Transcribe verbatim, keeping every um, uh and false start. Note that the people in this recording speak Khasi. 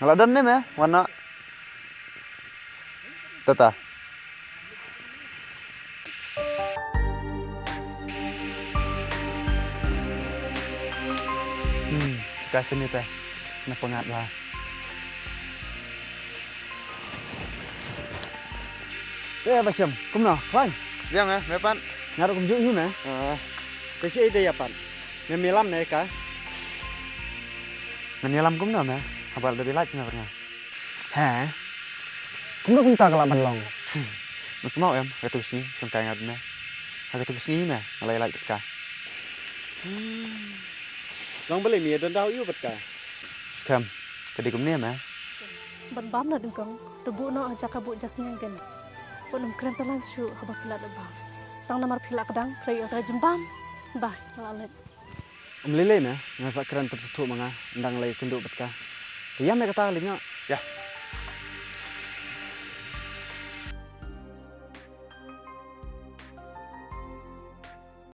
Nga la don ne me, wan noh. Tata. Hmm, sika sini te. Na pengat lah. Eh, Basham, kumno? Fine. Biang eh, me pat. Nga ruh kumjuh hi me. Ah. Te shi ide ya pat. Me milam ne ka? Ngan ïalam kumno me? Haba la dei lait me bad nga. He. Kumno kumta ka lah ban long? Me kynmaw em, ha katu ka sngi, shong kai nga bad me. Ha katu ka sngi me, nga la ïalait bad ka. Long balei me ïa don daw ïa u bad ka? Skhem, ka dei kumne me. Ban bam na dingkong, to buh noh ha jaka buh jasniang din. Wat nym kren talan shuh haba phi la dep bam. Tang namar phi la kdang, phi la ïoh trai jymbam. Bah, nga la leit. Ym lei lei me, nga sa kren pynsngewthuh ma nga, ynda nga la ïakynduh bad ka. Te ïa me kata lei noh. Ïa.